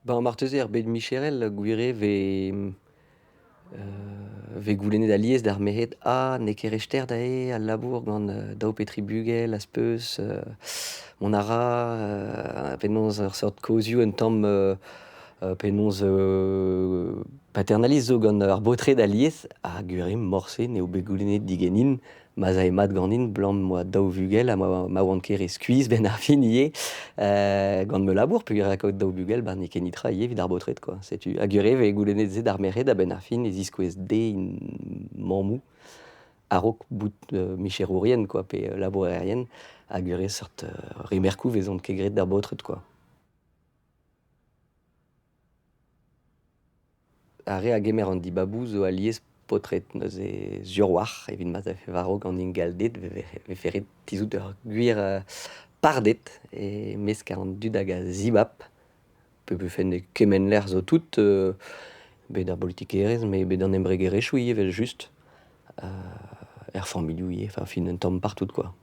Beñ marteze er bed micherel gwir eo e vez vez goulennet alies d'ar merc'hed ha n'eo ket re start aze al labour gant daou pe tri bugel az peus mont a ra penaos ur seurt kaozioù un tamm penaos paternalist zo gant ar baotred alies ha gwir eo morse n'eo bet goulennet diganin ma'z ae mat ganin abalamour 'm boa daou vugel ha ma oan ket re skuizh 'benn ar fin ivez gant ma labour peogwir kaout daou bugel ba n'eo ket netra ivez evit ar baotred kwa. Setu ha gwir eo e vez goulennet se d'ar merc'hed a-benn ar fin e ziskouez dezhe int mammoù a-raok bout micherourien kwa pe labourerien ha gwir eo seurt remerkoù 'vezont ket graet d'ar baotred kwa. Ar re a gemer an dibaboù zo alies paotred neuze sur a-walc'h evit ma'z afe war-raok an ingalded e vefe ret tizhout ur gwir parded e-mesk an dud hag a zibab pe vefe e kement lec'h zo tout bet ar bolitikerezh met bet an embregerezhioù ivez evel-just er familhoù ivez, enfin fin un tamm partout kwa.